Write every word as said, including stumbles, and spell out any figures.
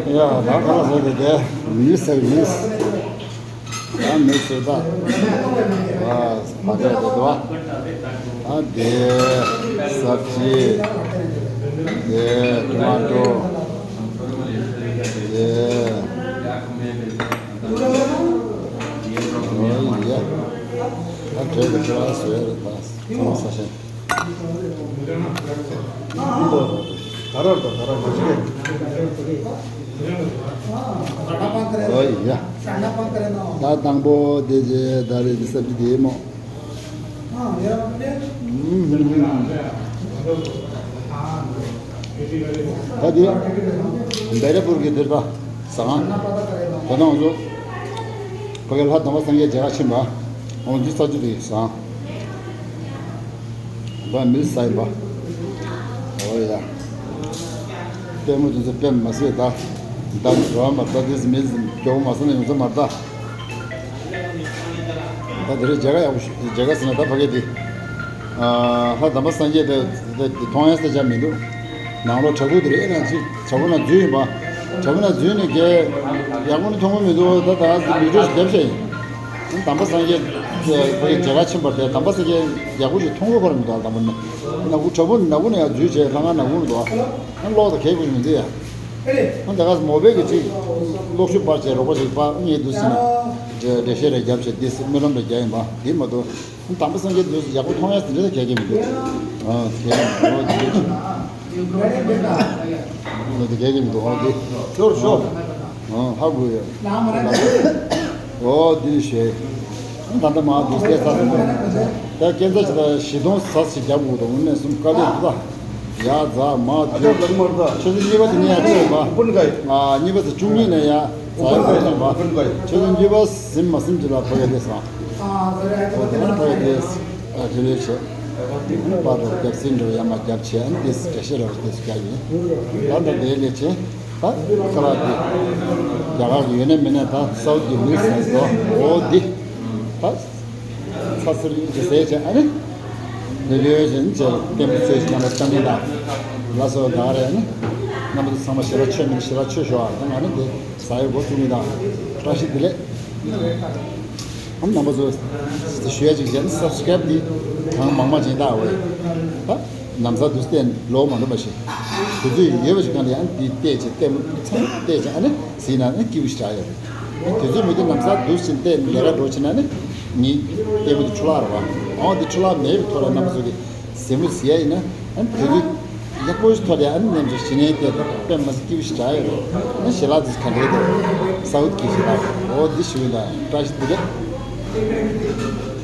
ཡ་ད་ག་ལ་ཟེར་དེ་དེ་མི་ཟེར་མི། ད་མི་ཟེར་ད། ཨ་ཕ་གི་དེ་དོ། ཨ་དེ་སབ་ཅི། དེ་ཊོ་མ་ཊོ། དེ། ཨོ་ཡ། ད་བྲེ་གི་ཁྱེད་རང་བཟོས་རེད་ད། ཚང་མ་ས་ཞེན། ད་རར་དང་ད་རར་མ་ཅིག་ཨོ་ཡ། ད་དང་པོ་དེ་རྗེས་ད་རེས་འདི་སབ་ཅི་དེ་མོ། ད་དེ་བེ་ར་པུར་གྱི་དེར་ད་ཟ་ཁང་། ད་ནང་བཟོ། ཕ་གི་ལྷ་དམ་པ་སངས་རྒྱས་མཇལ་ཁ་ཕྱིན་པ། འོང་འདི་ས་ཅི་དེ་ཟ་ཁང་། ད་མི་ཟ་ཡིན་པ། ཨོ་ཡ། དཔལ་མོ་དེ་ཚོ་དཔེ་མ་སྲིད་ད། ད་འགྲོ་བ་མ་ད་དེ་མི་མགྱོགས་མ་ཟ་ན་ཡོང་ས་མ་ད། ད་དེ་རིང་མཇལ་ཁ་ཡག་པོ་ཞིག་མཇལ་ཁ་ཟེར་ན་ད་ཕ་གི་དེ། ཨ་ལྷ་དམ་པ་སངས་རྒྱས་དེ་དེ་མཐོང་ཡ་ས་ཆ་མི་འདུག་ནང་ལོགས་བྲག་ཕུག་དེ་རེད། ཨེ་ན་ཅིག་བྲག་ཕུག་ན་འཛུལ་ཡིན་པ། བྲག་ཕུག་ན་འཛུལ་ནས་གས་ཡག་པོ་ནི་མཐོང་གི་མི་འདུག་ད་ད་ང་ཚོ་བི་ཌིའོ་ཞིག་བརྒྱབ་བཞག་ཡིན། དམ་པ་སངས་རྒྱས་ཀྱི་མཇལ་ཁ་ཕྱིན་པ་དེ་དམ་པ་སངས་རྒྱས་ཡག་པོ་ཞིག་མཐོང་གི་ཁོ་རང་མི་འདུག་ཨ་དམ་པ་ནི་ནག་ཁུ་བྲག་ཕུག་ནག་ཁུ་ནས་ཡང་འཛུལ་བྱས་ལྷ་ཁང་ནག་ཁུ་མི་འདུག་ཨ་གློག་དང་གས་དགོས་མི་འདུག་ཡ། ཨ་ད་ག་མོ་བེ་གི་ཅིག་གློག་ཤུགས་སྤར་བྱས་རོགས་པ་ཞིག་སྤར་ངས་འདུག་ཟིན་ན་འགྲེལ་བཤད་རེ་བརྒྱབ་བྱས་འདི་སྨོན་ལམ་རེ་རྒྱག་ཡིན་པ་འདི་མ་གཏོགས་དམ་པ་སངས་རྒྱས་འདུག་ཡག་པོ་མཐོང་ཡ་དེ་འདྲ་གས་གས་མི་འདུག་ཨ་གས་གས་མི་འདུག་ཨ་འདི། ལོ་དེ་གས་ཀྱི་མི་འདུག་ཨོ་དེ། ཤོར་ཤོར། ཨོ་ཧ་གོ་ཡ། ཨོ་དེ་ནི་ཞེས། ད་ལྟ་མ་དུས་སྐད་ཚ་སོང་། ད་སྐད་ཚ་ཞིག་ད་བཞི་སྟོང་ཟ་ཞིག་རྒྱབ་དགོས་དང་དངོས་གནས་གསུམ་དཀའ་ལས་འདུག་ད། ཡ་ཛ་མ་ཨ་ཅག་ལག་དམར་ད། ཆུ་ཚོད་གཉིས་པ་དེ་ནས་ཡར་ཕྱིན་པ། སྤུན་ཀ་ཡི། ཨ་གཉིས་པ་ཚེ་བཅུ་གཉིས་ནས་ཡ་ཛ་ཡར་ཕྱིན་པ། སྤུན་ཀ་ཡི། ཆུ་ཚོད་གཉིས་པ་ཟིན་མ་ཟིན་ཅི་ལ་ཕ་གི་དེ་སང་། ཨོ་དེ་ནས་ཕ་གི་དེ་ཨ་དེ་ལས་བྱས། པར་རོ་རྒྱབ་སྲིད་འགྲོ་ཡ་མ་རྒྱབ་བྱས་ཨ་ནི་དེ་འགྲེལ་བཤད་རོ་དེ་སུ་རྒྱག་ཡིན། ད་ད་དེ་ལས་བྱས་ད་ཁ་ལག་དེ་རྒྱ་གར་གི་ཡོད་ན་མེད་ན་ད་སའུ་ཐི་གི་ལུས་ཟེར་དོ་འོ་དེ་ད་ཚ་ཚུར་གྱི་ཟས་བྱས་ཨ་ནི་དེ་ལས་བྱས་ནི་བྱས་བསྟན་པའི་ཚོས་ཤིག་རྣམ་པ་བསྟན་པའི་ད་ལ་སོ་ད་རེ་ཨ་ནི་རྣམ་པ་ཚོ་ཚང་མ་ཞེ་དྲག་ཆོས་མིན་ཞེ་དྲག་ཆོས་ཞོ་ཨ་ད་ང་ནི་དེ་ཟ་ཡི་འགོ་བཙུགས་མི་ད་བཀྲ་ཤིས་བདེ་ལེགས། ཨམ་རྣམ་པ་ཚོ་ཞུ་ཡ་ཅིག་བྱས་ན་སབ་སི་ཀ་རེབ་འདི་གང་མང་མང་བྱེད་ད་འོ་ཡ། ད་ནམ་ས་དུས་བལྟས་ལོ་མ་འགྲོ་མ་ཤེས། དུས་ཚོད་ཡོད་པ་ཞིག་གང་ལ་ཡང་འདི་བལྟས་བྱས་བལྟས་མ་ཚང་མ་བལྟས་བྱས་ཨ་ནི་ཟིན་ན་ནི་སྐྱིད་པོ་ཞིག་རག་ཡོད་རེད། དུས་ཚོད་མི་འདུག་ནམ་ས་དུས་ཕྱིན་བལྟས་ལས་ཀ་འགྲོ་ཕྱིན་ན་ནི་ངའི་ལྟད་མོ་འདི་འཕྲོ་བརླག་རེད་བ། ཨང་འདི་འཕྲོ་བརླག་མེད་པའི་ཐོག་ལ་རྣམ་པ་ཚོ་གི་གཟིགས་མོ་གཟིགས་ཡ་ཡིན་ན་ཨ་ནི་དུས་ཚོད་ཡག་པོ་ཞིག་ཐོག་ལ་ཨ་ནི་མཉམ་དུ་ཞི་ནས་བལྟས་དཔེ་མ་སྲིད་སྐྱིད་པོ་ཞིག་རག་ཡོད་རེད། ཨ་ནི་ཞལ་ལག་དེ་ག་འདྲས་དེ་སའུ་ཐི་གི་ཞལ་ལག་འོ་འདི་ཞུ་ཡིན་ད་བཀྲ་ཤིས་བདེ་ལེགས།